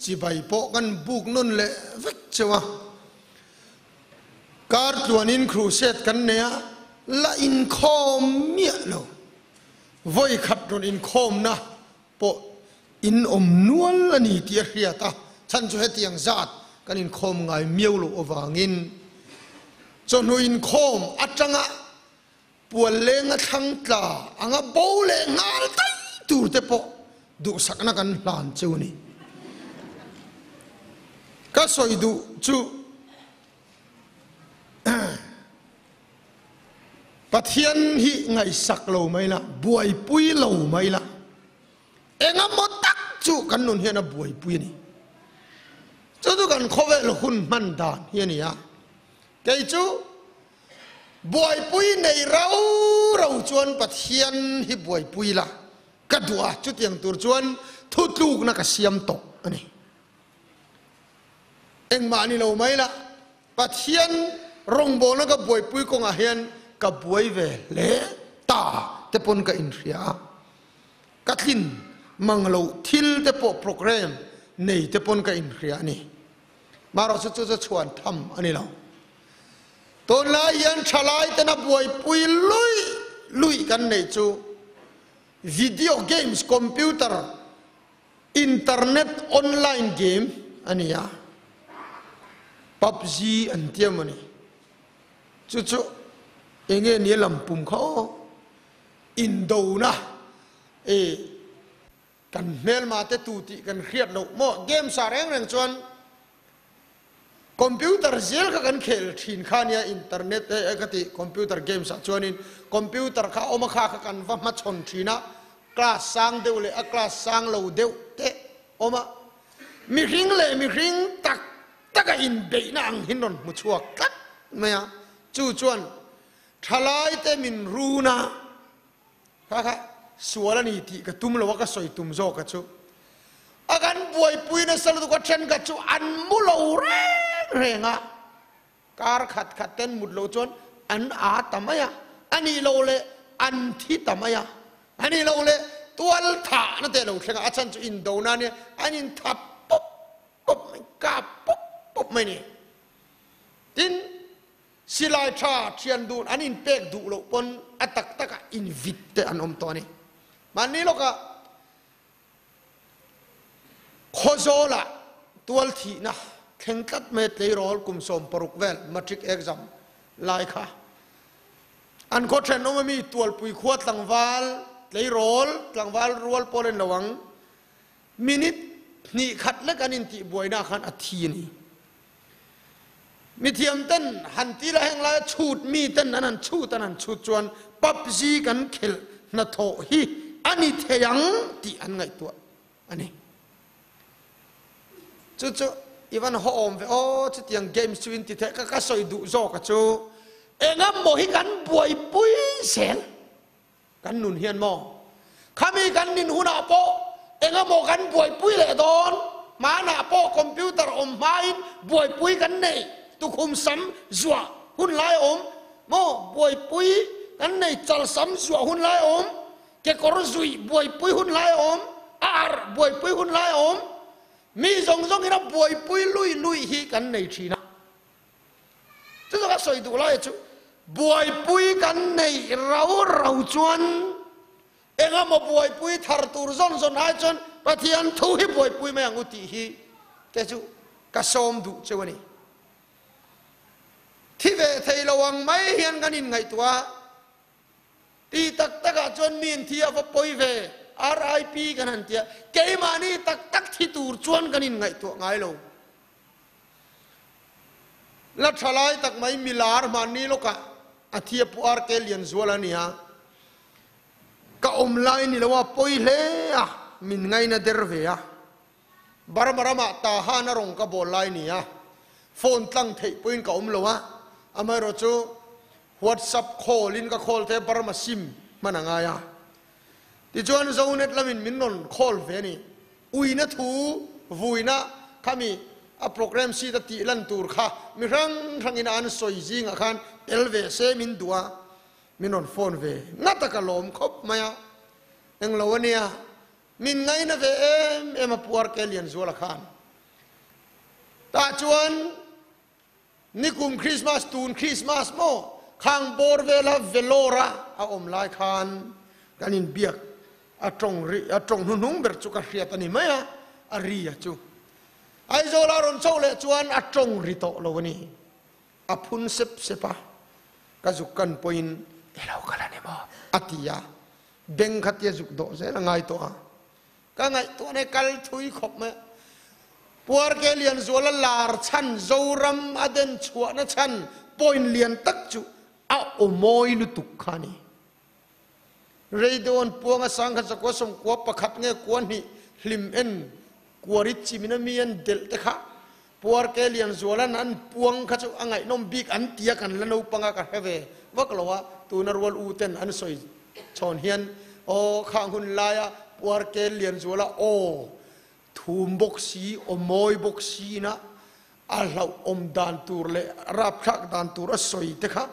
Chibai pawh kan buk nawn leh vek cheu a. Kar tluanin crusade kan nei a, la inkhawm miah lo. Vawi khat rawn inkhawmna pawh in awm nual a ni tih a hriat a, chhan chu hetiang zat kan inkhawm ngai miau loh avangin chawhnu inkhawm atanga pual lenga thlang tla anga bo leh nghal daih tur te pawh duhsakna kan hlan cheu a ni. Ka sawi duh chu Pathian hi ngaihsak lo mai la, buaipui lo mai la, engemaw tak chu kan nun hian a buaipui a ni. Chu chu kan khawvel hun hman dan hi a ni a. Kei chu buaipui nei rau rau chuan Pathian hi buaipui la ka duh a, chutiang tur chuan thutlukna ka siam tawh a ni. Engmah ni lo mai la, Pathian rawngbawlna ka buaipui kawngah hian ka buai ve hle ta te pawn ka inhria a. Ka tlin mang loh thil te pawh programme nei te pawn ka inhria a ni. Marawhchu chu chu chhuan tham a ni lo. Tunlai hian thalai tena buaipui luih luih kan neih chu video games, computer, Internet online game a ni a, PUBG an tia maw ni? Chu chu eng nge ni a lam pum kha aw? Indona e kan hmelma te tu tih kan hriat loh maw? Game sa reng reng chuan computer zel kha kan khel thin kha nia internet e ka ti computer games ah chuanin computer kha awm a kha kha kan va hmachhawn thin a class sang deuh leh a class sang lo deuh te awm a mihring leh mihring tak tak a inbeihna ang hin rawn hmu chhuak tlat mai a chu chuan thalai te min run a Kha kha sual a ni tih ka tum lo a, ka sawi tum zawk a chu. A kan buaipui nasa lutuk a thenkhat chu an mu lo reng reng a, kar khat khat ten mut loh chuan an aa ta mai a, a nih loh leh an thi ta mai a, a nih loh leh tual thahna te a lo thleng a, a chhan chu indona nia an inthat pawp pawp mai, kap pawp pawp mai a ni. Tin, Silai tha thian dun an inpek duh loh pawn a tak takah invit te an awm tawh a ni. Mahni lawkah Khawzawlah tual thihna thleng tlat mai tleirawl kum 60 vel matric exam lai kha an khaw thenawm ami tualpui khua tlangval tleirawl tlangval rual pawl en lo ang minute hnih khat lek an intihbuaina khan a thi a ni. Mithiam ten han ti la heng laia chhut mi ten an han chhut an han chhut chuan PUBG kan khelh hnathawh hi a ni thei ang tih an ngaihtuah a ni. Chu chu i van hawhawm ve aw chutiang games chu in ti thei ka ka sawi duh zawk a chu engemaw hi kan buaipui zel. Kan nun hian maw? Khami kan nin hunah pawh engemaw kan buaipui leh dawn? Hmanah pawh computer awm hmain buaipui kan nei, tukhum sam zuah hun lai a awm maw? Buaipui kan nei, chal sam zuah hun lai a awm, kekawr zuih buaipui hun lai a awm, a arh buaipui hun lai a awm. Mi zawng zawngin a buaipui lui lui hi kan nei thin a. Chu chu ka sawi duh lai chu buaipui kan neih rau rau chuan engemaw buaipui thar tur zawn zawn ai chuan Pathian thu hi buaipui mai ang u tih hi te chu ka sawm duh cheu a ni. Thi ve thei lo ang mai hian kan inngaihtuah a, ti tak takah chuan mi in thi a va pawi ve, RIP kan han ti a, keimahni tak tak thi tur chuan kan inngaihtuah ngai lo. La tha lai tak mai milar hmanni lawkah a thi a pu RK Lianzual a nia. Ka awm lai ni lo a pawi hle a, min ngaina der ve a. Burma ramah Tahan a rawn ka bawl lai ni a, phone tlang theih pawhin ka awm lo a, amaherawh chu WhatsApp call in ka call te Burma sim hman a ngai a. Tichuan Zonet lamin min rawn call ve a ni. Uina thu vuina khami a programme sheet a tih lan tur kha mi hrang hrangin a an sawi zingah khan tel ve se min duh a, min rawn phone ve ngat a ka lawm khawp mai a, englo a nia, min ngaina ve em em a puar ke Lianzuala khan. Tah chuan nikum Christmas tun Christmas maw khang bawr vela Vellore-a a awm lai khan kan inbiak a tawng ri a tawng hnuhnung ber chu ka hriat a ni mai a, a ri a chu. Aizawla rawn chhoh leh chuan a tawng ri tawh lo a ni. A phun sep sep a, ka zuk kan pawhin i lo kal a ni maw? a ti a, beng kha tia zuk dawh zel a ngai tawh a. Ka ngaihtuah nei kal thui khawp mai a. Puarke Lianzuala lar chhan Zoram a den chhuahna chhan point lian tak chu a aw mawi lutuk kha a ni. Radio an puang a sang kha zakua sawmkua pakhat nge kua hnih hlim en kuarit chimin a mi an delh te kha Puarke Lianzuala'n an puang kha chu a ngaihnawm bik an tia kan la naupang a ka hre ve vak lo a, tuna rual u ten an sawi chhawn hian aw khang hun laia Puarke Lianzuala aw thum bawk si aw mawi bawk si ina a hlauhawm dan tur leh rapthlak dan tur a sawi te kha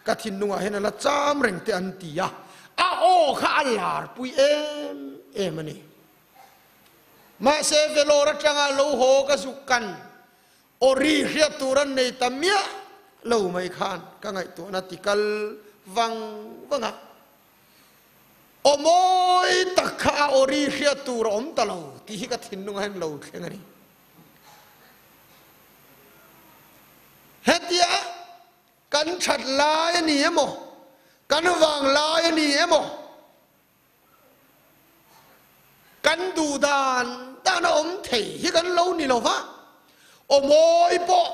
ka thinlungah hian a la cham reng te an ti a, a aw kha a larpui em em a ni. Mahse Vellore atanga lo haw ka zuk kan aw ri hriat tur an nei ta miah lo mai khan ka ngaihtuahna ti kal vang vang a. Aw mawi tak kha a aw ri hriat tur a awm ta lo tih hi ka thinlungah hian lo thleng a ni. Hetia kan that lai a ni emaw, kan vang lai a ni emaw, Kan duh dan dan a awm thei hi kan lo ni lo va, aw mawi pawh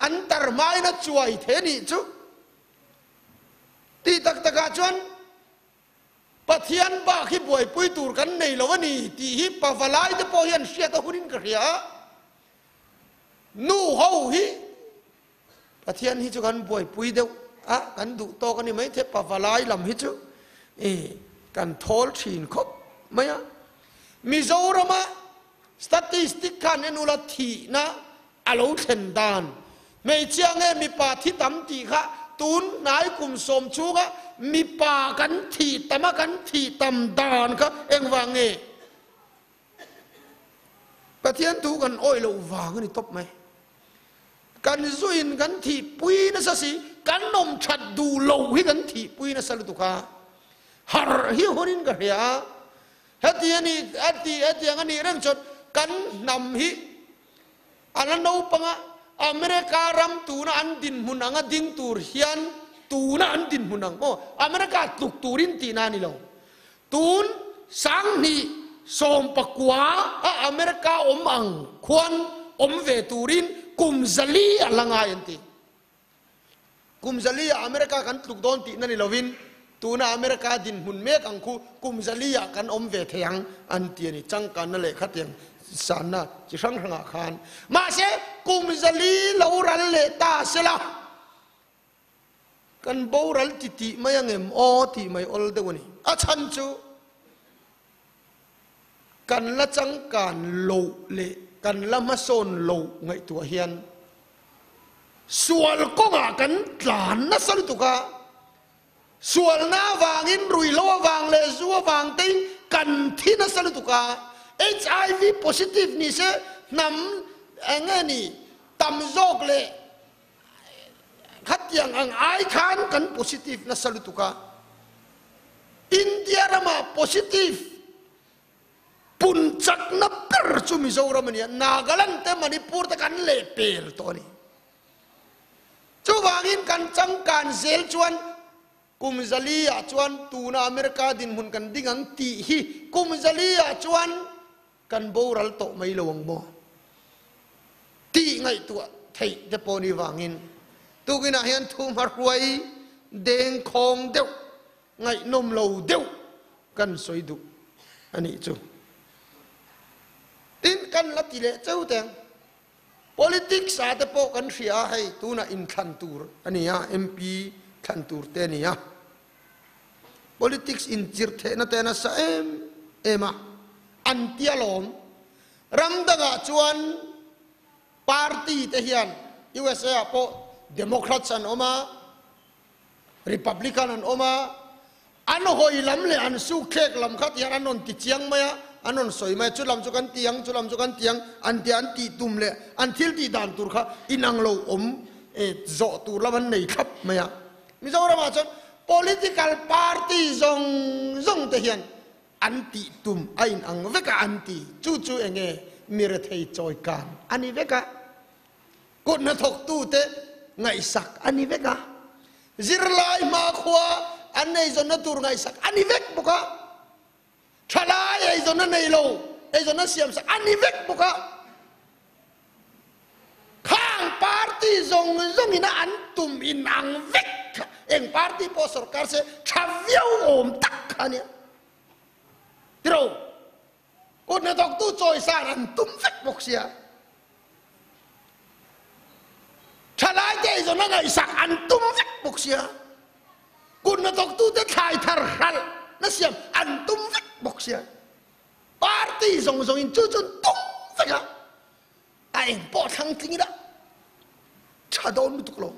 an tar hmain a chuai thei a nih chu. Tih tak takah chuan Pathian bak hi buaipui tur kan nei lo a ni tih hi pavalai te pawh hian hriat a hunin ka hria a. Nu ho hi Pathian hi chu kan buaipui deuh a, kan duh tawk a ni mai thei, pavalai lam hi chu i kan thawl thin khawp mai a. Mizorama statistic khan en ula thihna a lo thlen dan, hmeichhia nge mipa thi tam tih kha tun hnai kum sawm chhunga mipa kan thih tam a kan thih tam dan kha engvang nge? Pathian thu kan awih loh vang a ni tawp mai. Kan zuin kan thihpui nasa si, kan awm that duh lo hi kan thihpui nasa lutuk a. Harh hi hunin ka hria a, heti a ni, a ti, hetiang a nih reng chuan kan hnam hi a la naupang a, America ram tuna an dinhmun anga ding tur hian tuna an dinhmun ang maw? America tluk turin tihna a ni lo. Tun 2019 a America awm ang khuan awm ve turin kum 400 a la ngai an ti. Kum 400 ah America kan tluk dawn tihna ni lovin tuna America dinhmun mek ang khu kum 400 ah kan awm ve thei ang an ti a ni. Changkanna leh khatiang sanna chi hrang hrangah khan. Mahse kum 400 lo ral leh ta sela. Kan boral ti tih mai angem aw tih mai awl deuh a ni. A chhan chu kan la changkan loh leh kan la hmasawn loh ngaihtuah hian sual kawngah kan tlan nasa lutuk a, sualna avangin ruihhlo avang leh zu avang tein kan thi nasa lutuk a, HIV positive ni se hnam eng nge ni tam zawk leh Khatiang ang ai khan kan positive nasa lutuk a, India ramah positive pun chakna ber chu Mizoram a ni a, Nagaland te Manipur te kan lehpel tawh a ni. Chuvangin kan changkan zel chuan kum 400 ah chuan tuna America dinhmun kan ding ang tih hi kum 400 ah chuan Kan boral tawh mai lo ang maw? Tih ngaihtuah theih te pawh ni vangin tukinah hian thu hmahruai dengkhawng deuh, ngaihnawm lo deuh kan sawi duh a nih chu. Tin, kan la ti leh cheu teng. Politics ah te pawh kan hria a, hei tunah inthlan tur a ni a, MP thlan tur te a ni a. Politics inchirh theihna te nasa em em a, an ti alawm. Ram dangah chuan party te hian USA ah pawh Democrats an awm a, Republican an awm a, an hawi lam leh an sukthlek lam kha ti hian an rawn ti chiang mai a. an rawn sawi mai a, chu lam chu kan ti ang, chu lam chu kan ti ang an tia an tih tum leh an thil tih dan tur kha inang lo awm zawh tur lam an nei thlap mai a. Mizoramah chuan political party zawng zawng te hian an tih tum a inang vek a an ti, chu chu eng nge mi rethei chawi kan a ni vek a, kut hnathawktute ngaihsak a ni vek a, zirlai hmakhua an eizawnna tur ngaihsak a ni vek bawk a, thalai eizawnna nei lo eizawnna siamsak a ni vek bawk a. Khang party zawng zawngin a an tum inang vek kha eng party pawh sorkar se tha viau awm tak kha ania. Tiro, kut hnathawktu chawisan an tum vek bawk sia. Thalaite eizawn a ngaihsak an tum vek bawk sia. Kut hnathawktute thlai thar hralh na siam an tum vek bawk sia. Party zawng zawngin chu chu an tum vek a, a eng pawh thlang tling ila tha dawn lutuk lo.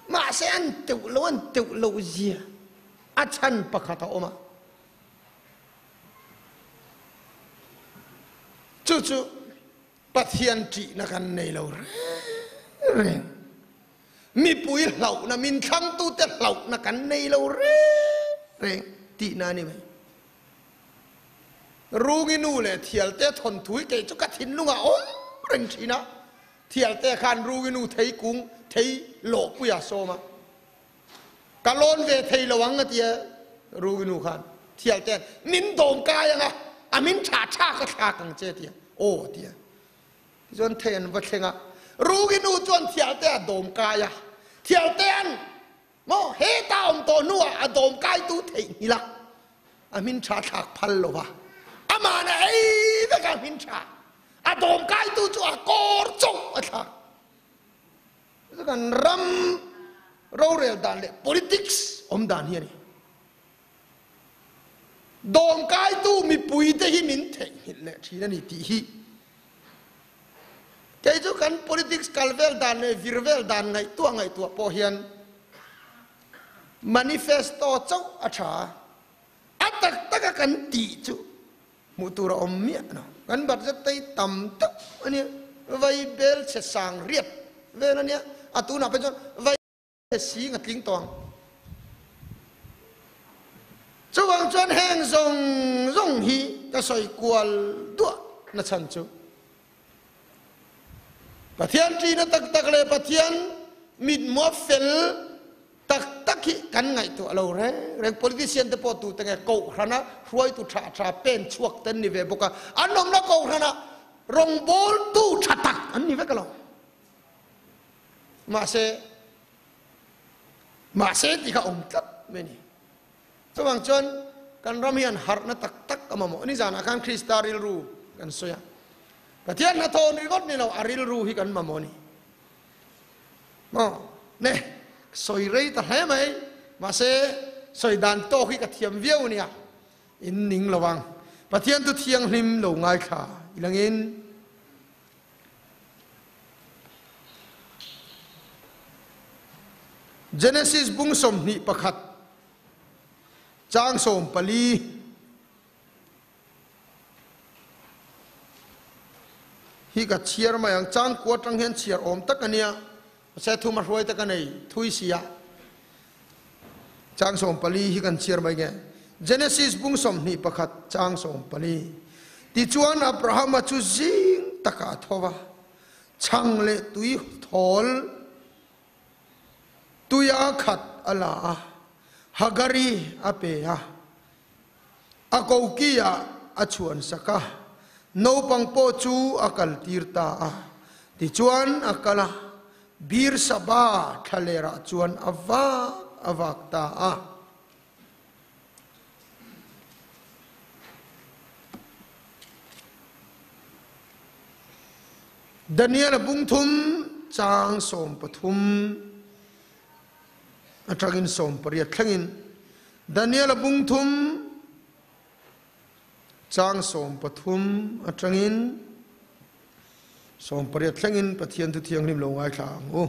Mahse an teuh lo an teuh loh zia a chhan pakhat a awm a. Chu chu Pathian ṭihna kan nei lo reng reng. Mipui hlauhna, min thlangtute hlauhna kan nei lo reng reng tihna a ni mai. Rungi nu leh Thialte thawnthu hi kei chu ka thinlungah awm reng thin a. Thialte khan Rungi nu thei kung, thei lawhpuia sawm a. Ka lawn ve thei lo ang a ti a Rungi nu khan. Thialtean min dawm kai ang a, a min tha tha ka thlak ang che a ti a. Aw a ti a. Tichuan thei an va thleng a. Rungi nu chuan Thialte a dawm kai a. Thialtean Maw heta awm tawh hnuah a dawmkaitu theihnghilh a, a hmin tha thlak phal lo va, aman a ei vek a hmin tha, a dawmkaitu chu a kawr chauh a thlak. Chu kan ram rorel dan leh politics awm dan hi a ni. Dawmkaitu mipuite hi min theihnghilh leh thin a ni tih hi Kei chu kan politics kal vel dan leh vir vel dan ngaihtuah ngaihtuah pawh hian manifesto chauh a tha a, a tak taka kan tih chu hmuh tur a awm miah lo. Kan budget te hi tam deuh a nia, vai bel chhe sang riat vel a nia, a tunah phei chuan vai sing a tling tawh ang. Chuvang chuan heng zawng zawng hi ka sawi kual duah na chhan chu Pathian ṭihna tak tak leh Pathian mithmuh a fel tak tak hi kan ngaihtuah lo reng reng. Politician te pawh tute nge kohhrana hruaitu ṭha ṭha pen chhuak te an ni ve bawk a, an awmna kohhrana rawngbawltu ṭha tak an ni vek lo. Mahse, mahse tih kha awm tlat mai a ni. Chuvang chuan kan ram hian harhna tak tak a mamawh. Nizanah khan Krista rilru kan sawi a. Pathian hnathawh ringawt ni lo, a rilru hi kan mamawh a ni. Maw? Ne, sawi rei ta hle mai. Mahse, sawi dan tawk hi ka thiam viau a nia. In ning lo ang. Pathian chu thianghlim lo ngaithla ilangin. Genesis bung 21 chang 14 hi ka chhiar mai ang chang kua tang hian chhiar awm tak ania se thuma hruai tak anei thui sia chang 14 hi kan chhiar mai nge Genesis bung 21 chang 14 tichuan Abrahama chu zing taka a thova chhang leh tui thawl tuia khat a la a Hagari a pe a a koki ah a chhuan sak a naupang pawh chu a kal tir ta a tichuan a kal a Beersaba thlalerah chuan a vak a vak ta a. Daniel-a bung thum chang 13 atangin 18 thlengin Daniel-a bung thum chang 13 atangin 18 thlengin Pathian thu thianghlim lo ngaithla ang u.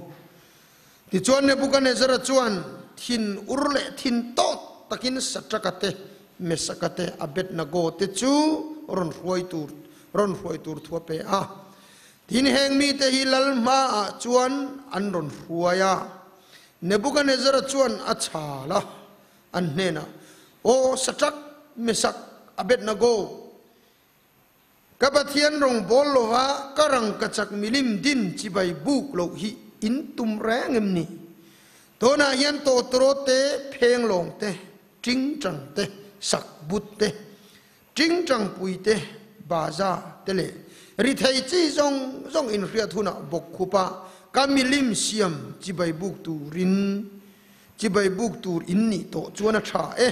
Tichuan Nebuchadnezzar-a chuan thin ur leh thin tawt takin Satraka te Mesaka te, Abednego te chu rawn hruai tur rawn hruai tur thu a pe a. Tin, heng mite hi lal hmaah chuan an rawn hruai a. Nebukanezzara chuan a chhal a, an hnenah, Aw Satrak, Mesak, Abednego, ka Pathian rawng bawl lova ka rangkachak milim din chibai buk loh hi in tum reng em ni? Tunah hian tawtawrawt te, phenglawng te, tingtang te, sakbut te, Tingtangpui te, baza te leh rithei chi zawng zawng inhriat hunah bawkkhupa ka milim siam chibai buk turin chibai buk tur in nih tawh chuan a tha e.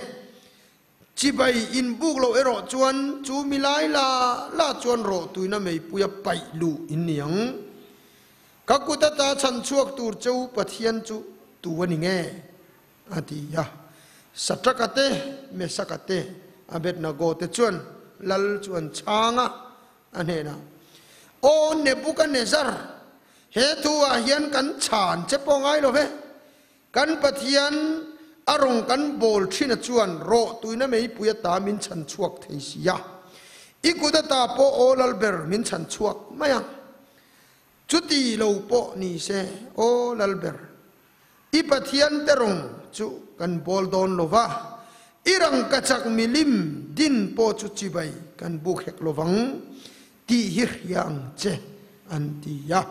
Chibai in buk loh erawh chuan chu mi lai la la chuan rawhtuina meipuia paih luh in ni ang. Ka kut ata chhan chhuak tur cheu Pathian chu tu a ni nge? A ti a. Satraka te, Mesaka te, Abednego te chuan lal chu an chhang a, a hnenah, Aw Nebukanezzar, he thuah hian kan chhan che pawh ngai lo ve. Kan Pathian a rawng kan bawl thina chuan rawh tuina meipui ata min chhan chhuak thei si a. I kut ata pawh aw lal ber min chhan chhuak mai ang. Chuti lo pawh ni se, aw lal ber, I Pathian te rawng chu kan bawl dawn lo va, i rangkachak milim din pawh chu chibai kan buk hek lo vang tih hi hria ang che, an ti a.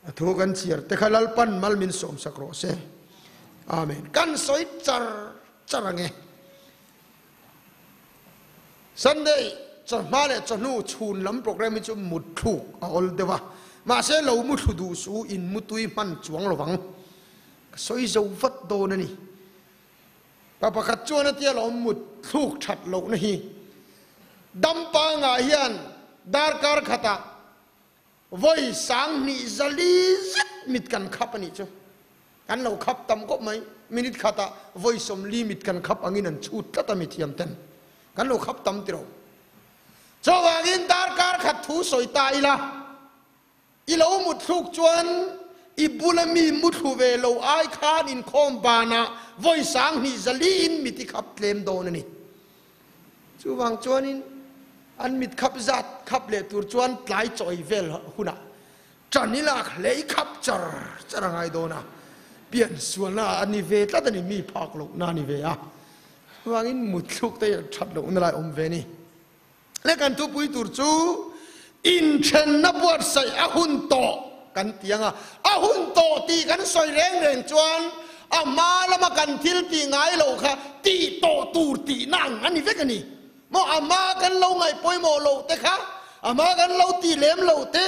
A thu kan chhiar te kha Lalpan mal min sawmsak rawh se. Amen. Kan sawi char char ang e. Sunday chawhma leh chawhnu chhun lam program hi chu mutthluk a awl deuh a, mahse lo muthlu duh su in mutui hman chuang lo vang. Ka sawi zo vat dawn a ni. Pa pakhat chuan a tia lawm mutthluk that lohna hi Dampangah hian darkar khatah Vawi sanghnih zali zet mit kan khap a nih chu. Kan lo khap tam khawp mai. Minute khatah vawi sawmli mit kan khap angin an chhut tlat a mithiam ten. Kan lo khap tam tiro. Chuvangin darkar khat thu sawi ta ila, i lo mutthluk chuan i bula mi muthlu ve lo ai khan inkhawm banah vawi sanghnih zali in mit i khap tlem dawn a ni. Chuvang chuanin an mit khap zat khap leh tur chuan tlai chawi vel hunah ṭan i lak hlei khap char char a ngai dawn a, piansualna a ni ve tlat a ni, mi phak lohna a ni ve a. Chuvangin mutthluk te ṭhat lohna lai awm ve a ni. Le kan thupui tur chu inthenna buatsaih a hun tawh kan ti ang a, a hun tawh tih kan sawi reng reng chuan a hma lama kan thil tih ngai loh kha tih tawh tur tihna ang a ni vek a ni. Maw a hma kan lo ngaih pawimawh loh te kha, a hma kan lo tih lem loh te,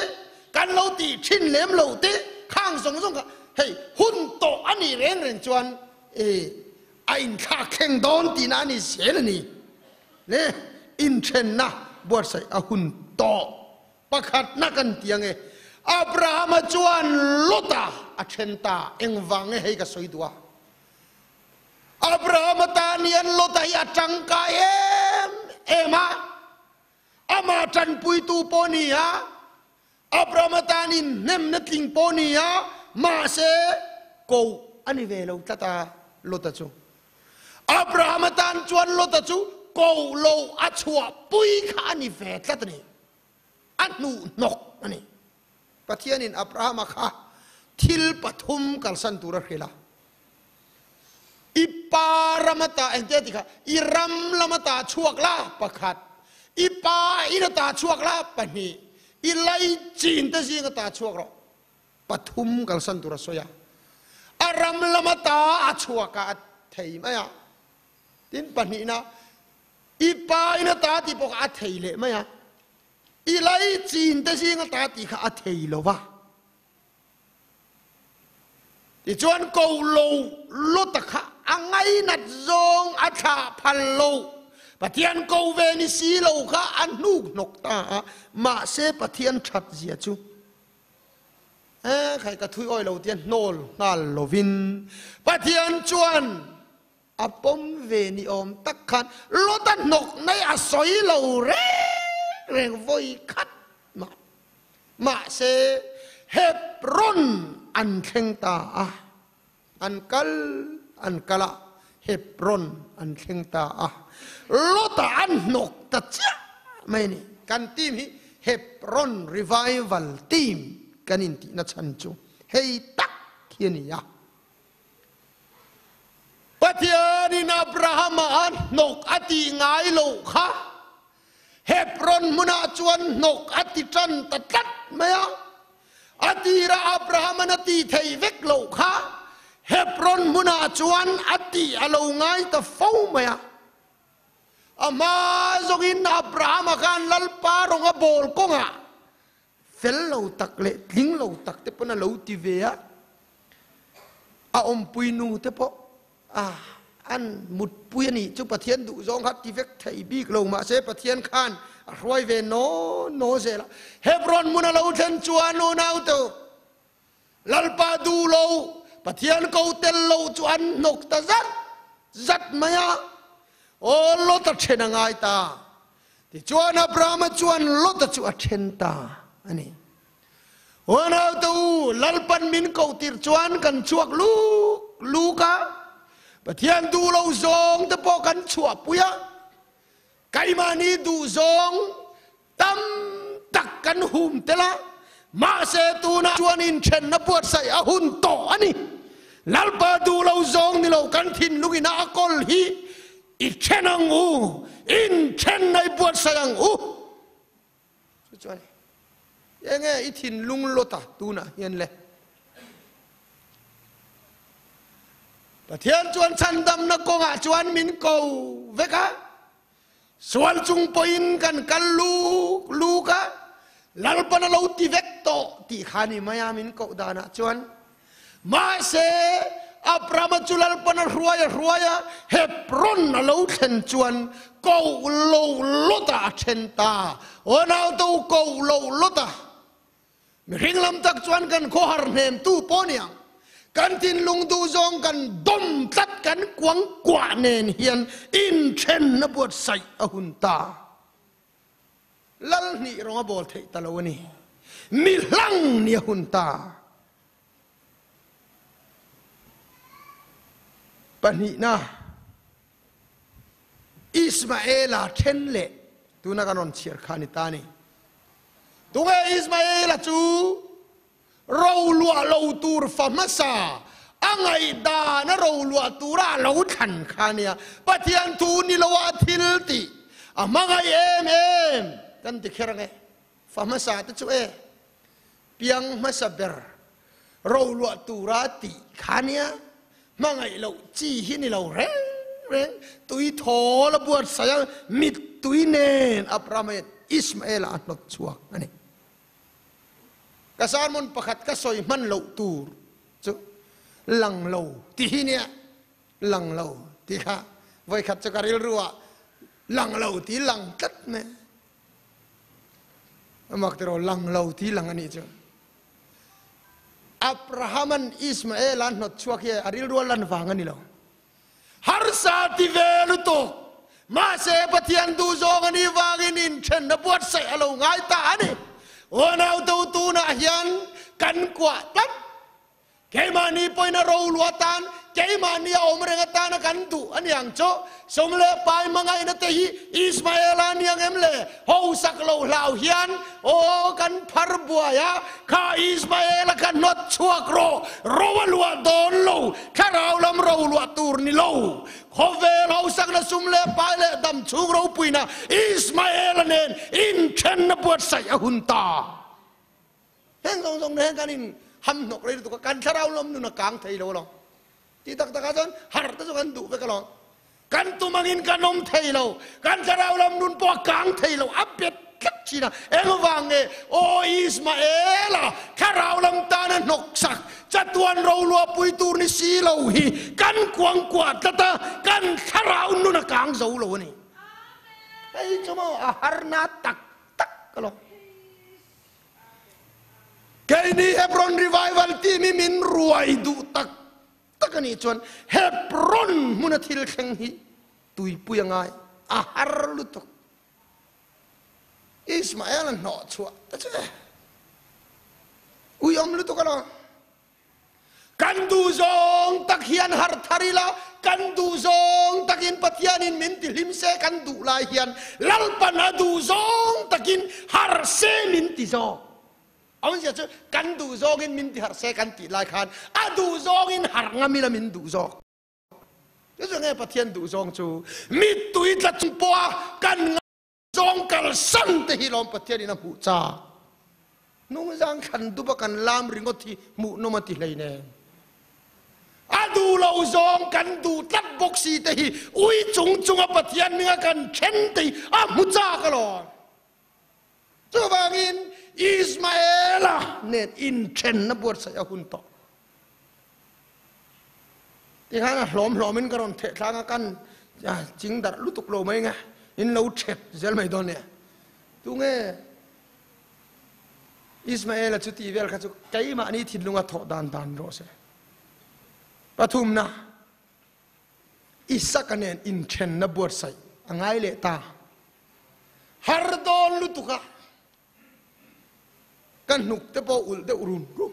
kan lo tih thin lem loh te khang zawng zawng kha hei hun tawh a nih reng reng chuan e a inthlak thleng dawn tihna a ni zel a ni. Le inthenna buatsaih a hun tawh pakhatna kan ti ang e. Abrahama chuan Lota a then ta, engvang nge hei ka sawi duh a? Abrahama tan hian Lota hi a tangkai em em a, amah tanpuitu pawh ni a, Abrahama tan inhnemna tling pawh ni a, mahse koh a ni ve lo tlat a Lota chu. Abraham atan chuan Lota chu ko lo a chhuah pui kha a ni ve tlat a ni. A hnuhnawk a ni. Pathianin Abrahama kha thil pathum kalsan tur a hrilh a. I pa ram ata engtia ti kha i ram lam ata chhuak la pakhat, i pa in ata chhuak la pahnih, i laichin te zing ata chhuak rawh. Pathum kalsan tur a sawi a, a ram lama ta a chhuak a, a thei mai a. Tin pahnihna, i pa in a ta tih pawh kha a thei leh mai a, i lei chin te zing a ta tih kha a thei lo va. Tichuan ko lo Lota kha a ngainat zawng a thlah phal lo. Pathian ko ve ni si lo kha a hnuk hnawk ta a, mahse Pathian that zia chu E khai ka thui awi lo tia hnawl nghal lovin Pathian chuan a pawm ve ni awm tak khan Lota hnawk nei a sawi lo reng reng vawi khat mah. Mahse Hebron an thleng ta a, an kal an kal a. Hebron an thleng ta a, Lota an hnawk ta chiah mai a ni. Kan team hi Hebron Revival Team kan intihna chhan chu hei tak hi a ni a. Pathianin Abrahama a hnawk a tih ngai loh kha Hebron hmunah chuan hnawk a ti tan ta tlat mai a. A tira Abrahama'n a tih theih vek loh kha Hebron hmunah chuan a tih a lo ngai ta fo mai a. A hma zawngin Abrahama khan Lalpa rawng a bawl kawngah fel lo tak leh tling lo tak te pawn a lo ti ve a, a awmpui nu te pawh a an mutpui a nih chu Pathian duh zawng kha ti vek thei bik lo mahse Pathian khan a hruai ve naw naw zel a. Hebron hmun a lo thlen chuan unau te Lalpa duh lo Pathian ko tel lo chu an hnawk ta zat zat mai a, aw Lota then a ngai ta. Tichuan Abrahama chuan Lota chu a then ta a ni. Unau te u, Lalpan min koh tir chuan kan chhuak luk luk a, Pathian duh lo zawng te pawh kan chhuahpui a, keimahni duh zawng tam tak kan hum tel a, mahse tunah chuan inthenna buatsaih a hun tawh a ni. Lalpa duh lo zawng ni lo kan thinlungin a a kawl hi i then ang u, inthenna i buatsaih ang u. Chu chuan enge i thinlung lawt a tunah hian le? Pathian chuan chhandamna kawngah chuan min ko vek a, sual chung pawhin kan kal luk luk a, Lalpan a lo ti vek tawh tih kha ni mai a min koh danah chuan. Mahse, Abrahama chu Lalpan a hruai a hruai a, Hebron a lo thlen chuan koh lo Lota a then ta. Aw nauto koh lo Lota. Mihring lam tak chuan kan khawhar hnemtu pawh ni ang. Kan thinlung duh zawng kan dawm tlat kan kuang kuah nen hian inthen a buatsaih a hun ta. Lal hnih rawng a bawl theih ta lo a ni. Mi hlang ni a hun ta. Pahnihna, Ismaela then leh tuna kan rawn chhiar kha a ni ta a ni. Tunge Ismaela chu roluah lo tur fa hmasa a ngaihdana roluah tura a lo thlan kha a nia. Pathian thu ni loa thil tih a hmangaih em em kan ti kher ange. Fa hmasa te chu e piang hmasa ber roluah tura tih kha nia hmangaih loh chi hi ni lo reng reng tui thawl a buatsaih a mittui nen Abraham hian Ismael-a a hnawt chhuak a ni. Ka sermon pakhat ka sawi hman loh tur chu lang lo ti hi nia lang lo ti kha vawikhat chu ka rilru ah lang lo ti lang tlat mai. A mak tiraw lang lo ti lang a nih chu. Abrahaman Ismael a hnawt chhuak hi a rilru a lan vang a ni lo. Harsa ti ve lutuk. Mahse Pathian duh zawng a nih vangin inthenna buatsaih a lo ngai ta a ni. Unau tu tunah hian kan kuah tlat. Keimahni pawhin a rolu atan, keimahni a awm reng atana kan duh a ni ang chu. Sum leh pai hmangaihna te hi Ismaela a ni ang em le? Hosak lo hlau hian aw kan phar buai a, kha Ismaela kha hnawt chhuak rawh, ro a luah dawn lo, thlarau lam ro luah tur ni lo. Khawvel hosakna sum leh pai leh dam chhung ropuina Ismaela nen inthenna buatsaih a hun ta. Heng zawng zawng heng kan in ham hnawk rei lutuk a, kan thlarau lawm nun a kang thei lo alawm. Ti tak takah chuan har te chu kan duh vek alawm. Kan tum angin kan awm thei lo, kan thlarau lam nun pawh a kang thei lo, a bet tlat thin a. Engvang nge Aw Ismaela thlarau lam tana hnawk sak chatuan roluahpui tur ni si lo hi kan kuangkuah tlat a, kan thlarau nun a kang zo lo a ni. Hei chu maw a harna tak tak alawm. Keini Hebron Revival team hi min ruai duh tak tak a nih chuan Hebron hmuna thil thleng hi tuipui a ngai a har lutuk. Ismael a hnawh chhuah ta che uiawm lutuk alawm. Kan duh zawng tak hian har thar ila. Kan duh zawng takin Pathianin min ti hlim se kan duh lai hian Lalpan a duh zawng takin harh se min ti zawk. Awmzia chu kan duh zawngin min ti harh se kan tih lai khan a duh zawngin harh ngam ila min duh zawk. Chu chu nge Pathian duh zawng chu mittui tla chung pawha kan Zawng kalsan te hi lawm Pathianin a hmuh chak. Hnungzang thlan dup a kan lam ringawt hi hmuhnawm a ti hlei nen. A duh lo zawng kan duh tlat bawk si te hi ui chung chunga Pathian hminga kan then te hi a hmu chak alawm. Chuvangin Ismaela nen inthenna buatsaih a hun tawh. Tikhan a hlawm hlawmin ka rawn theh tlang a, kan ching darh lutuk lo mai nge, in lo thet zel mai dawn nia. Tunge Ismaela chu tih vel kha chu keimahni thinlunga thawh dan dan rawh se. Pathumna, Isaka nen inthenna buatsaih a ngai leh ta. Har dawn lutuk a. Ka hnuk te pawh ulh deuh rum rum.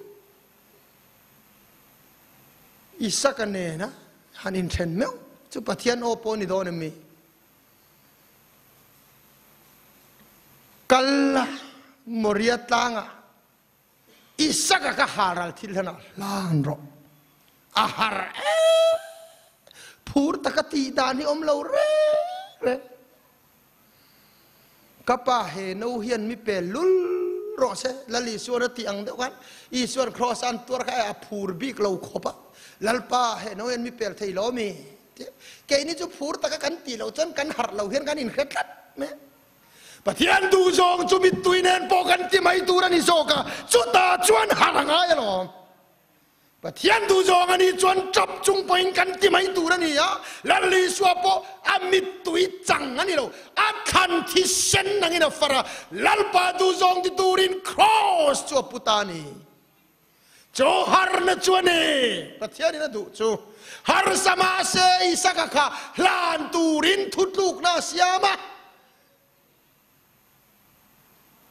Isaka nena han inthen meuh chu Pathian aw pawh ni dawn em mi? Kal la Moria tlangah Isaka ka haral thil hlanah hlan rawh. A har em! Phur taka tih dan hi awm lo reng reng. Ka pa he no hian mi pe lul rawh se, Lal Isuan a tih ang deuh khan Isuan kraws a an tuar kha a phur bik lo khawp a, Lalpa he no hian mi pel thei lo mi? Tih keini chu phur taka kan tih loh chuan kan harh lo hian kan inhre tlat mai a. Pathian duh zawng chu mittui nen pawh kan ti mai tur a ni zawk a, chutah chuan harh a ngai alawm. Pathian duh zawng a nih chuan ṭap chung pawhin kan ti mai tur a ni a, Lal Isua pawh a mittui chang a ni lo, a thlan thisen angin a far a, Lalpa duh zawng ti turin Kraws chu a pu ta a ni. Chu harna chu a ni, Pathianin a duh chu. Harsa mahse Isaka kha hlan turin thutlukna a siam a.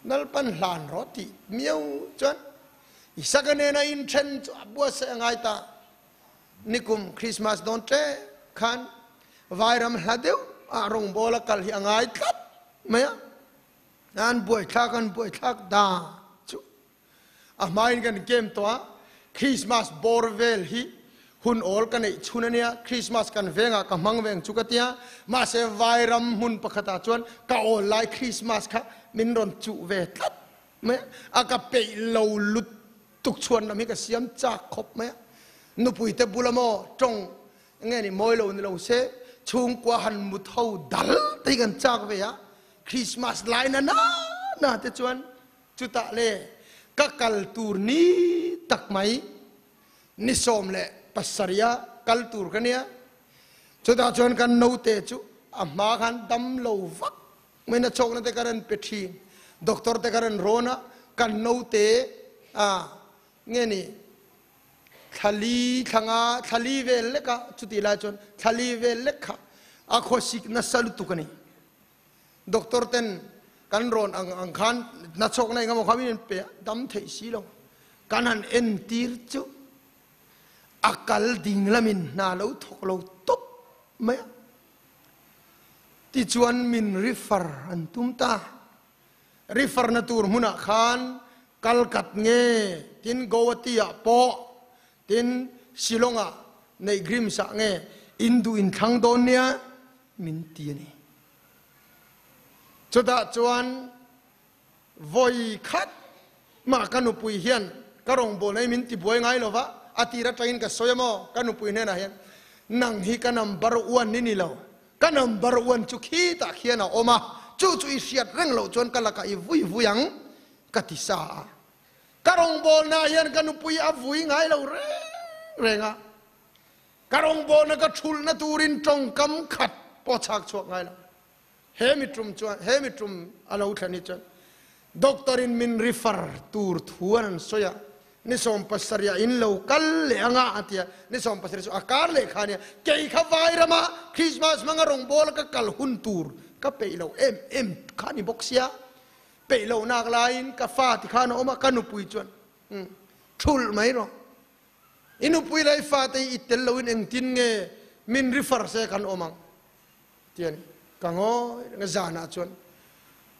Nalpan hlan rawh tih miau chuan Isaka nena inthen chu a buatsaih a ngai ta. Nikum Christmas dawn ṭe khan vairam hla deuh ah rawngbawl a kal hi a ngai tlat mai a. An buaithlak an buaithlak da chu A hmain kan kem tawh a, Christmas bawr vel hi hun awl ka neih chhun a nia, Christmas kan vengah ka hmang veng chu ka tia, mahse vairam hmun pakhatah chuan ka awl lai Christmas kha min rawn chuh ve tlat mai a, a ka peih lo lutuk chhuan lam hi ka siam chak khawp mai a, nupui te bula maw tawng nge ni mawi lo ni lo se chhungkua han mut ho dal te hi kan chak ve a, Christmas lai na na na te chuan Chutah le ka kal tur ni tak mai, ni 17 a kal tur ka nia. Chutah chuan kan naute chu a hma khan dam lo vak mai na chawkna te ka rawn pe thin, doctor te ka rawn rawn a, kan naute a nge ni thlali thlanga thlali vel lek a, chutih lai chuan thlali vel lek kha a khawsik nasa lutuk a ni. Doctor ten kan rawn ang ang khan nachhawkna engemaw kha min rawn pe a, dam theih si lo. Kan han entir chu a kal ding lamin hna lo thawk lo tawp mai a. Tichuan min refer an tum ta. Refer na tur hmunah khan Kalkat nge tin Guwahati ah pawh tin Shillong ah neih Grims ah nge in duh in thlang dawn nia min ti a ni. Chutah chuan vawi khat mah ka nupui hian ka rawngbawlna hi min tibuai ngai lo va, a tir atangin ka sawi a maw ka nupui hnenah hian nang hi ka number one i ni lo, ka number one chu khitah khian a awm a, chu chu i hriat reng loh chuan ka lakah i vui vui ang ka ti sa a. Ka rawngbawlnaah hian ka nupui a vui ngai lo reng reng a. Ka rawngbawlna ka thulhna turin tawngkam khat pawh chhak chhuak ngai lo. He mi tum chuan, he mi tum a lo thlen hi chuan doctor in min refer tur thu an an sawi a, ni 70 ah in lo kal leh anga a ti a, ni 70 chu a kar leh kha ania, kei kha Vairama Christmas hmanga rawngbawla ka kal hun tur ka peih lo em em kha ni bawk sia, peih loh nak laiin ka fa ti khan a awm a, ka nupui chuan thulh mai rawh. I nupui leh i fate hi i tel loin engtin nge Min refer se kan awm ang ti a ni. Ka ngawi reng a, zanah chuan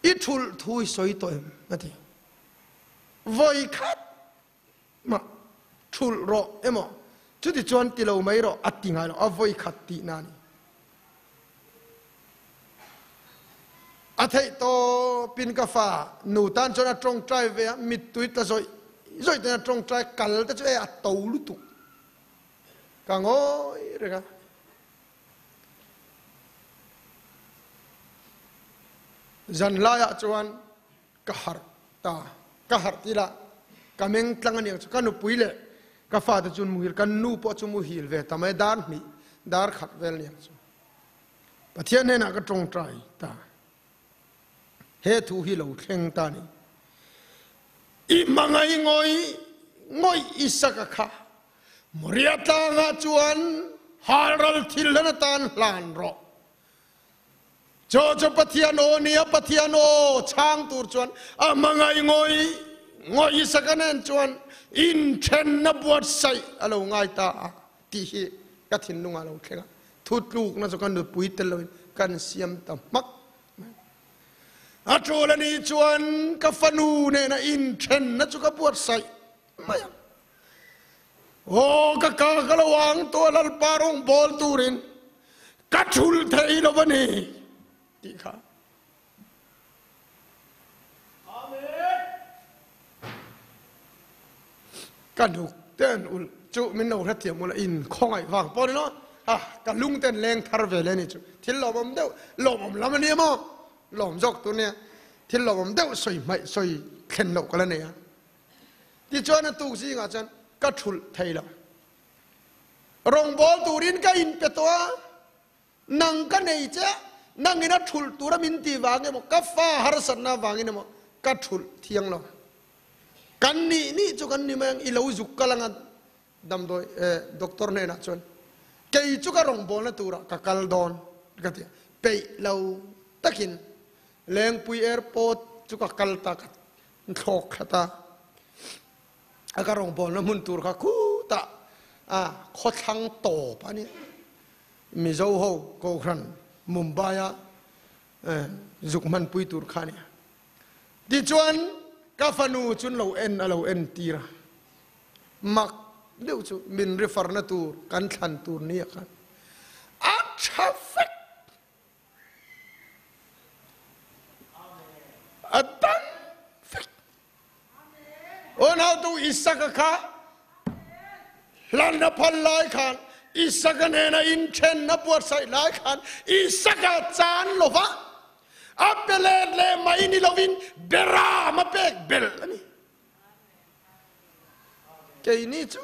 i thulh thu i sawi tawh em? a ti. Vawi khat mah thulh rawh emaw chuti chuan ti lo mai rawh a ti ngai lo, a vawi khat tihna a ni. A theih tawpin ka fa nu tan chuan a tawngtai ve a, mittui tla zawih zawih ten a tawngtai kal te chu e a to lutuk. Ka ngawi reng a. Zan laiah chuan ka harh ta, ka harh ti lah ka meng tlang a niang chu ka nupui leh ka fate chu an muhil, kan nu pawh chu muhil ve ta mai, dar hnih dar khat vel niang chu. Pathian hnenah ka tawngtai ta. He thu hi lo thleng ta ni. I hmangaih ngawih ngawih Isaka kha Moria tlangah chuan halral thil hlan atan hlan rawh. Chaw chu Pathian aw nia, Pathian aw chhang tur chuan a hmangaih ngawih ngawih Isaka nen chuan inthenna buatsaih a lo ngai ta a tih hi ka thinlungah a lo thleng a. Thutlukna chu ka nupui tel loin kan siam ta hmak mai. A tul a nih chuan ka fanu nena inthenna chu ka buatsaih mai ang. Aw ka ka ka lo ang tawh a Lalpa rawngbawl turin ka thul thei lo a ni tih kha. Ka hnuk te an ulh chu min lo hrethiam ula in khawngaih vang pawh ni lo a ka lung te an leng thar ve le ni chu thil lawmawm deuh lawmawm lam a nia maw lawm zawk tur nia thil lawmawm deuh sawi hmaih sawi thlen loh ka la nei a tichuan a tuk zingah chuan ka thulh thei lo rawngbawl turin ka inpe tawh a Nang ka nei che, nangin a thulh tura min ti vang emaw, ka fa harsatna vangin emaw ka thulh thiang lo. Kan nih nih chu kan ni mai ang, i lo zuk kal anga damdawi eh doctor hnenah chuan kei chu ka rawngbawlna turah ka kal dawn ka ti a, peih lo takin Lengpui airport chu ka kal ta, ka thlawk thla ta. A ka rawngbawlna hmun tur kha khutah a khawthlang tawp a nia. Mizo ho Kohhran Mumbai a zuk hmanpui tur kha a nia. Tichuan ka fanu chun lo en a lo en tir a, mak deuh chu min refer na tur kan thlan tur nia khan a tha vek. A dam vek. Unautu Isaka kha hlan a phal lai khan Isaka nena inthen a buatsaih lai khan Isaka chan lova a pe let leh mai ni lovin beram a pek bel a ni. Keini chu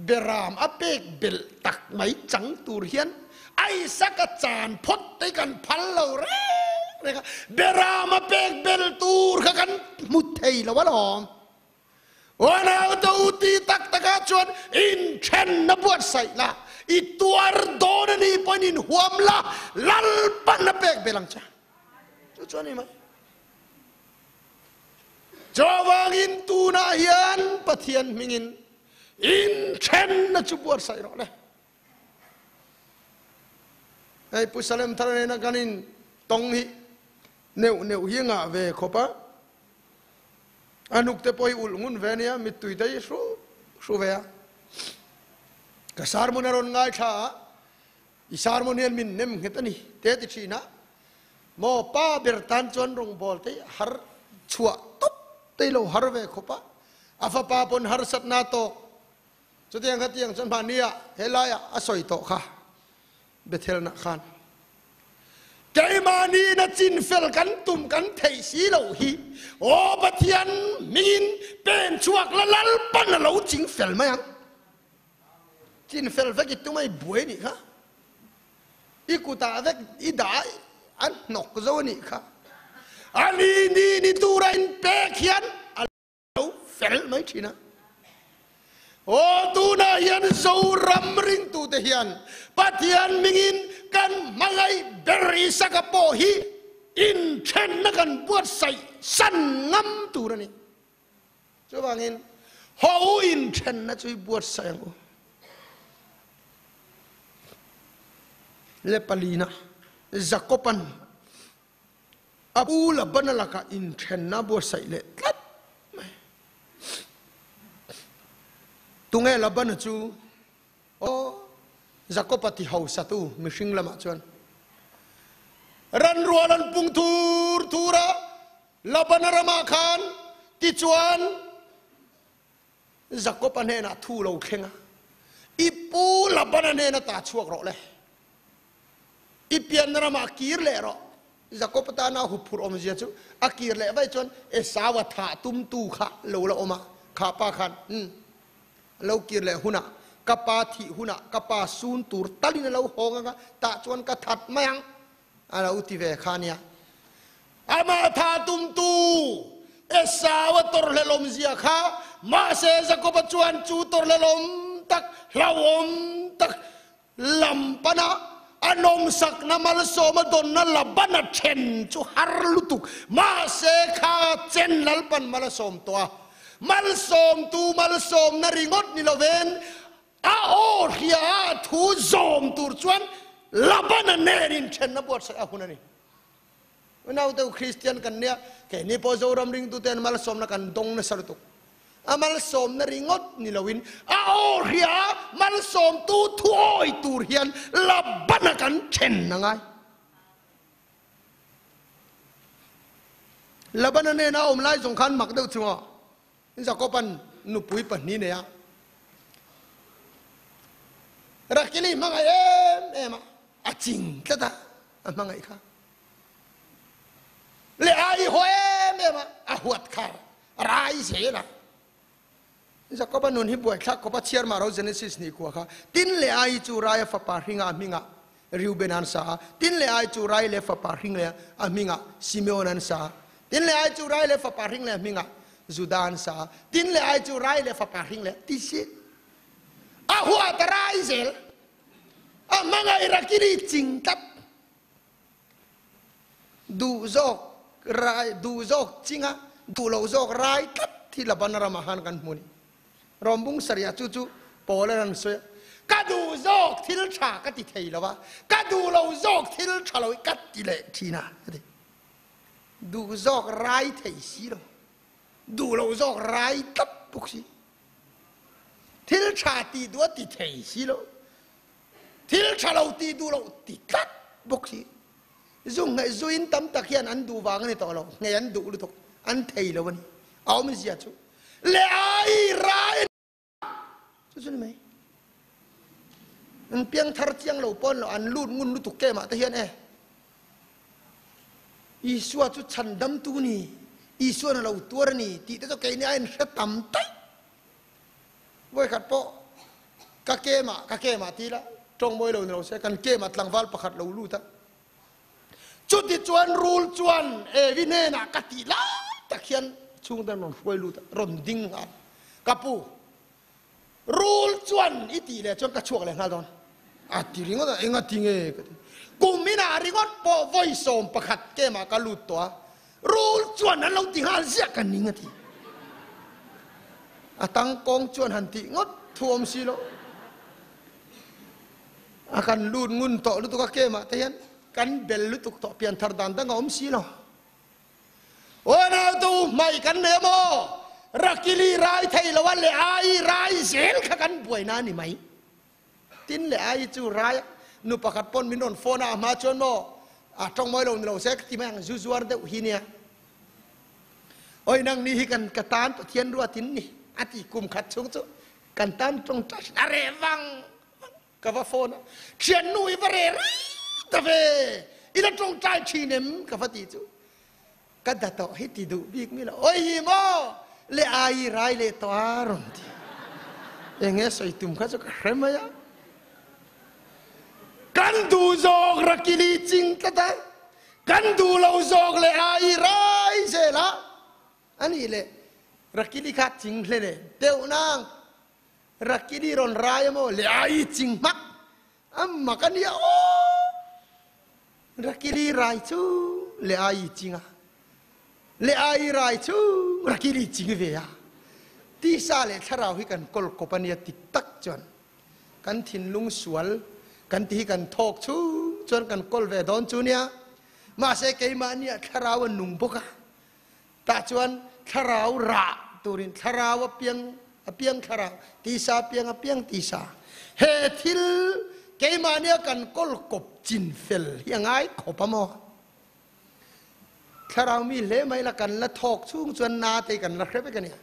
beram a pek belh tak mai chang tur hian Isaka chan phawt te kan phal lo reng reng a, beram a pek belh tur kha kan hmu thei lo alawm. Uanaute u ti tak takah chuan inthenna buatsaih la, i tuar dawn a nih pawhin inhuam la, Lalpan a pek belh ang che. Chu chu a ni mai. Chuvangin tunah hian Pathian hmingin inthenna chu buatsaih rawh le. Hei Pu Salem thar nena kan in tawng hi neuh neuh hi ngah ve khawp a. A nuk te pawh hi ulh ngun ve nia, mittui te hi hru hru ve a. Ka sermon a rawn ngaithla a, i sermon hian min nem nghet a ni te ti thin a. Maw pa ber tan chuan rawngbawl te har chhuah tawp te lo har ve khawp a, a fapa pawn harsatna tawk chutiang kha tiang chuan mahni ah helai ah a sawi tawh kha Bethel nah khan keimahni in a chin fel kan tum kan theih si loh hi aw Pathian hmingin pen chhuak la Lalpan a lo ching fel mai ang chin fel vek i tum a i buai nih kha. I kutah vek i dah a hnawk zo a nih kha. A ni ni ni tura inpek hian a lo fel mai thin a. Aw tunah hian Zoram ringtute hian Pathian mingin kan hmangaih ber Isaka pawh hi inthenna kan buatsaih san ngam tur a ni. Chuvangin haw u inthenna chu i buatsaih ang u. Le palina, Jakoban a pu Labana lakah inthenna buatsaih leh tlat mai. Tunge Labana chu? Aw, Jakoba ti hausatu mihring lamah chuan ran rual an pung thur thur a, Labana ramah khan tichuan Jakob-a hnenah thu lo thleng a, I pu Labana hnena ta chhuak rawh le, i pianna ramah kir leh rawh. Jakob-a tana huphurh awmzia chu a kir leh vaih chuan Esau-a thah tumtu kha lo la awm a, kha pa khan, Umm, lo kir leh hunah, ka pa thih hunah ka pa sun tur talin a lo hawng ang a, tah chuan ka that mai ang, a lo ti ve kha nia. Amah tha tumtu Esau a tawrhlelawmzia kha mahse Jakoba chuan chu tawrhlelawm tak, hlauhawm tak lam pana a nawmsakna malsawma dawnna Labana then chu har lutuk. Mahse kha chen Lalpan mal a sawm tawh a, malsawmtu malsawmna ringawt ni lovin A aw hria a thu zawm tur chuan Labana nen inthenna buatsaih a hun a ni. Unaute u Kristian kan nia, keini pawh Zoram ringtute an malsawmna kan dawng nasa lutuk. A malsawmna ringawt ni loin a aw hria a malsawmtu thu awi tur hian Labana kan then a ngai. Labana nena a awm lai zawng khan mak deuh chunga Jakoban nupui pahnih nei a, Rakili hmangaih em em a, a ching tlat a, a hmangaih kha. Leh a i haw em em a, a huat kha a rai zel a. Jakoba nun hi buaithlak khawp a chhiar mah ro Genesis ni khua kha. Tin leh ai chu Raia fapa hringa a hmingah Reuben an sa a, tin leh ai chu Rai leh fapa hring leh a hmingah Simeon an sa a, tin leh ai chu Rai leh fapa hring leh a hmingah Judah an sa a, tin leh ai chu Rai leh fapa hring leh ti si. A huat a rai zel. A hmangaih rakiri ching tlat. Duh zawk rai, duh zawk chinga, duh lo zawk rai tlat hi Laban ramah khan kan hmu a ni. Rawmbung sarih ah chu chu Paul a rawn sawi a, Ka duh zawk thil tha ka ti thei lo a, ka duh lo zawk thil tha lo hi ka ti leh thin a, a ti. Duh zawk rai thei si lo, duh lo zawk rai tlat bawk si. Thil tha ti duh a ti thei si lo, thil tha lo ti duh lo ti tlat bawk si. Zu ngaih zuin tam tak hian an duh vang a ni tawh lo, nghei an duh lutuk, an thei lo a ni. A awmzia chu le ai rai chu chu ni mai. An piang thar chiang lo pawn lo an lut ngun lutuk ke mah te hian e. Isua chu chhandam tu ni, Isua na lo tuar a ni tih te chu keini a inhre tam taih. Vawikhat pawh ka kemah ka kemah ti ila tawng mawi lo ni lo se kan kemah tlangval pakhat lo lut a. Chuti chuan rul chuan Evi hnenah ka tih lai tak hian chhungte an rawn hruai lut a, rawn ding nghal. Ka pu, rul chuan i tih leh chuan ka chhuak leh nghal dawn. A ti ringawt a, enga ti nge ka ti. Kum inah ringawt pawh vawi 11 kemah ka lut tawh a, rul chuan an lo ti nghal ziah ka ning a ti. A tangkawng chuan han tih ngawt thu awm si lo. A kan lut ngun tawh lutuk a kemah te hian kan bel lutuk tawh pianthar dan dang a awm si lo. Aw nautu hmai kan nei a maw? Rakili rai thei lo a le ai rai zel kha kan buaina a ni mai. Tin le ai chu rai a nu pakhat pawn min rawn phone a a hma chuan maw a tawng mawi lo ni lo se ka ti mai ang zu zuar deuh hi nia. Oi nang ni hi kan ka tan Pathian ruatin ni a ti kum khat chhung chu kan tan tawngtai a reh vang vang ka va phone a thiannu i va reh rei ta ve i la tawngtai thin em ka va ti chu ka da tawh hi ti duh bik mi lo oi hi maw le ai rai leh tawh a rawn ti enge sawi tum kha chu ka hre mai a kan duh zawk rakili ching tlat a kan duh lo zawk le ai rai zel a Anih leh Rakili kha ching hle le deuh nang. Rakili rawn rai a maw le ai ching hmak a mak a nia aw. Rakili rai chu le ai ching a. Le ai rai chu Rakili ching ve a. Tisa leh thlarau hi kan kawl kawp a nia tik tak chuan kan thinlung sual kan ti hi kan thawk chung. chuan kan kawl ve dawn chu nia. Mahse keimahniah thlarau a nung bawk a, tah chuan thlarau rah turin thlarau a piang a piang thlarau, tisa a piang a piang tisa. He thil keimahnia kan kawl kawp chin fel hi a ngai khawp a maw? Thlarau mi hle mai la kan la thawk chhung chuan na te kan la hre vek a nia.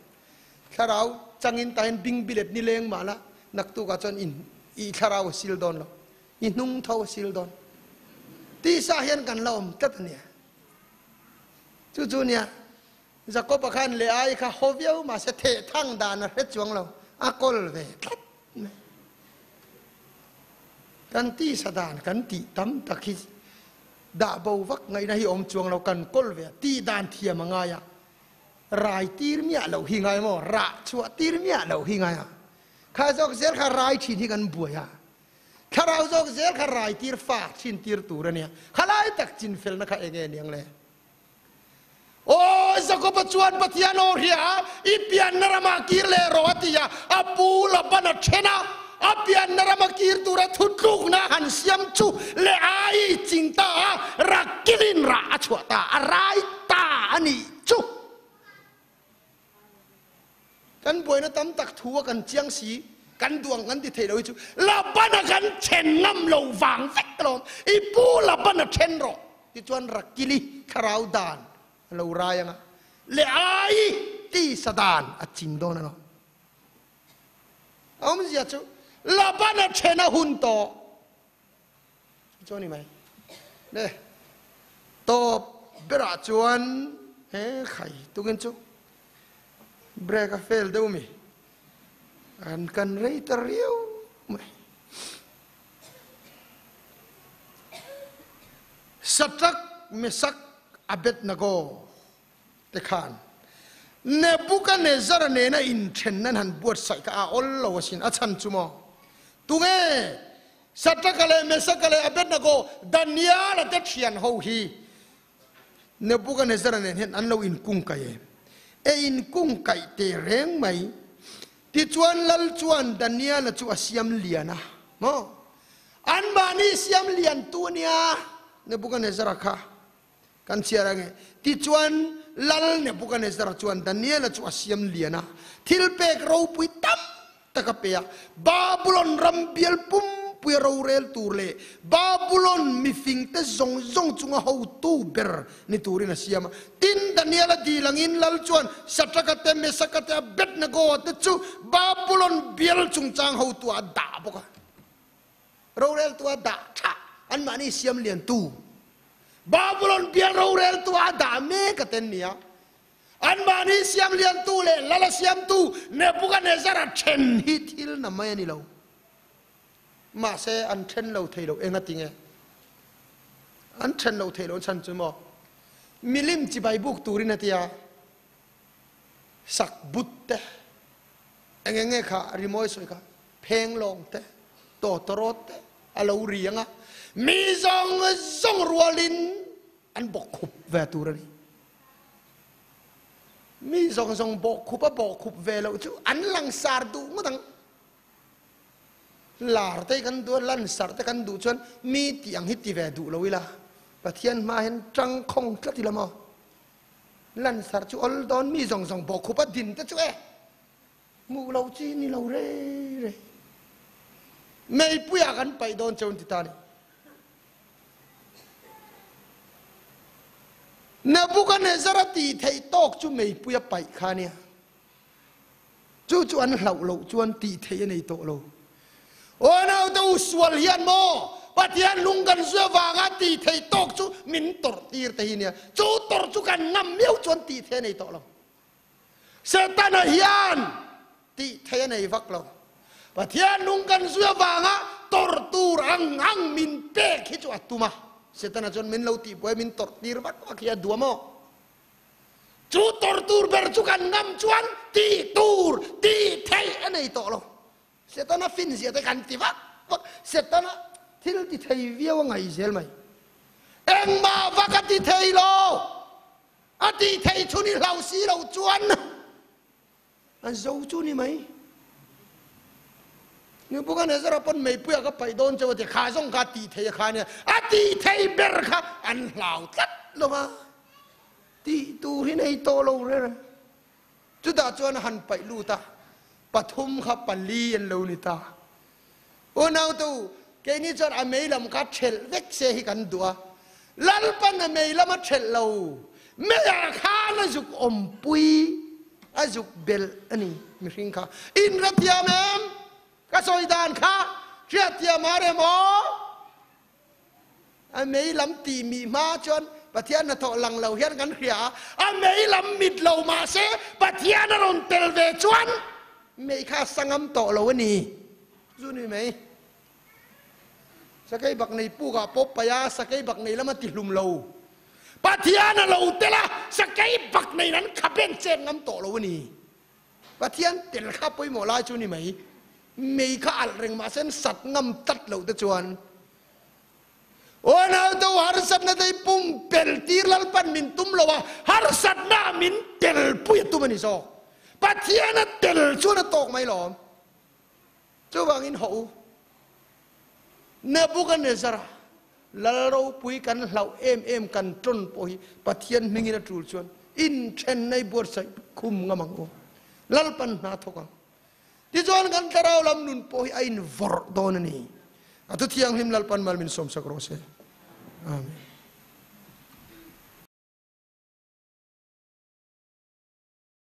Thlarau changin tahin bing bilet ni leng mah la naktukah chuan in i thlarau a sil dawn lo. I hnung tho a sil dawn. Tisa hian kan la awm tlat a nia. Chu chu nia Jakob-a khan Leai kha haw viau mahse theh thang dan a hre chuang lo, a kawl ve tlat mai. Kan tisa dan kan tih tam tak hi dah bo vak ngaihna hi awm chuang lo, kan kawl ve a, tih dan thiam a ngai a, rai tir miah loh hi ngai maw, rah chhuah tir miah loh hi ngai a, kha zawk zel kha rai thin hi kan buai a. Thlarau zawk zel kha rai tir fa thin tir tur a nia. Khalai tak chinfelna kha enge niang le? Aw Jakoba chuan Pathian aw hria a, i pianna ramah kir leh rawh a ti a, a pu Laban a then a, a pianna rama kir tura thutlukna han siam chu leh ai ching ta a, Rakilin rah a chhuah ta, a rai ta a nih chu. Kan buaina tam tak thu a kan chiang si, kan duang kan ti thei lo hi chu Labana kan then ngam lo vang vek alawm. I pu Labana then rawh tichuan Rakili thlarau dan a lo rai anga le ai tisa dan a ching dawn alawm. A awmzia chu Labana then a hun tawh. Chu ni mai. Le tawp berah chuan he khai tukin chu break a fail deuh mi. An kan rei ta riau mai. Satrak Mesak Abednego te khan Nebuchadnezzar nena inthen nan han buatsaih kha a awl lo asin. A chhan chu maw? Tunge Sadraka leh Mesaka leh Abednego, Daniela te thian ho hi Nebuchadnezzar nen hian an lo inkungkaih em? E inkungkaih te reng mai. Tichuan Lal chuan Daniela chu a siam lian a, maw? Anmahni siam lian tu ania Nebuchadnezzar kha. Kan chhiar ange. Tichuan, Lal Nebuchadnezzar chuan Daniela chu a siam lian a, thilpek ropui tam tak a pe a. Babulon ram bial pumpuia rorel tur leh Babulon mifingte zawng zawng chunga hotu ber ni turin a siam a. Tin, Daniela dil angin Lal chuan Sadraka te, Mesaka te, Abednego te chu Babulon bial chungchang hotuah a dah bawk a. Roreltu a dah tha, anmahni siam liantu. Babulon bial roreltu a dah mek a ten nia. Anmahni siam liantu leh lal a siamtu Nebuchadnezzar a then hi thil na mai a ni lo. Mahse an then lo thei lo eng a ti nge? An then lo thei lo chhan chu maw? Milim chibai buk turin a tia sak but te eng eng nge kha rimawi sawi kha pheng lawng te tawtawrawt te a lo ri ang a, mi zawng zawng rualin an bawkkhup ve tur a ni. Mi zawng zawng bawkkhup a bawkkhup ve loh chu an langsar duh ngawt ang. Lar te kan duh a, lansar te kan duh chuan mi tih ang hi ti ve duh lo ila, Pathian hma hian tangkhawng tlat ila maw? Lansar chu awl dawn mi zawng zawng bawkkhup a din te chu e. Hmuh lo chi ni lo rei rei. Meipuiah kan paih dawn cheu an ti ta a ni. Nebuchadnezzar a tih theih tawk chu meipui a paih kha a nia. Chu chu an hlauh loh chuan tih theih a nei tawh lo. Aw naute u sual hian maw Pathian lung kan zui avanga tih theih tawk chu min tawrh tir te hi nia. Chu tawrh chu kan ngam miau chuan tih theih a nei tawh lo. Setana hian tih theih a nei vak lo. Pathian nung kan zui avanga tawrh tur ang ang min pek hi chu a tum a. Setana chuan min lo tihbuai min tawrh tir vak vak hi a duam aw. Chu tawrh tur ber chu kan ngam chuan tih tur tih theih a nei tawh lo. Setana fin zia te kan ti vak vak. Setana thil ti thei viau a ngaih zel mai. Engmah vak a ti thei lo. A tih theih chhun i hlau si lo chuan an zo chu ni mai. Nebuchadnezzar pawn meipui a ka paih dawn cheu a ti, kha zawng kha a tih thei a kha nia, a tih thei ber kha an hlau tlat lo va, tih tur hi nei tawh lo reng reng. Chutah chuan a han paih lut a, pathum kha pali an lo ni ta. Unautu, keini chuan a mei lam kha thelh vek se hi kan duh a, Lalpan a mei lam a thelh lo, meiah khan a zuk awmpui, a zuk belh a ni mihring kha. In ra thiam em? Ka sawi dan kha hriatthiam a rem aw? A mei lam tih mih hma chuan Pathian hnathawh lang lo hian kan hria a, a mei lam mit lo mah se Pathian a rawn tel ve chuan mei kha a sa ngam tawh lo a ni. Zu ni mai. Sakei bak nei puk ah pawp paih a, sakei bak nei lam a ti hlum lo. Pathian a lo tel a, sakei bak nei an khapen chet ngam tawh lo a ni. Pathian tel kha pawimawh lai chu ni mai. Mei kha alh reng mahse an sat ngam tlat loh te chuan Aw nauto harsatna te hi pum pel tir Lalpan min tum lo a, harsatna ah min tel pui a tum a ni zawk. Pathian a tel chuan a tawk mai lawm. Chuvangin hawh u, Nebuchadnezzar-a lal ropui kan hlauh em em kan tawn pawh hi Pathian hmingin a tul chuan inthenna i buatsaih khum ngam ang u. Lalpan hna thawk ang. Tichuan kan thlarau lam nun pawh hi a invawrh dawn a ni. A thu thianghlim Lalpan mal min sawmsak rawh se. Amen.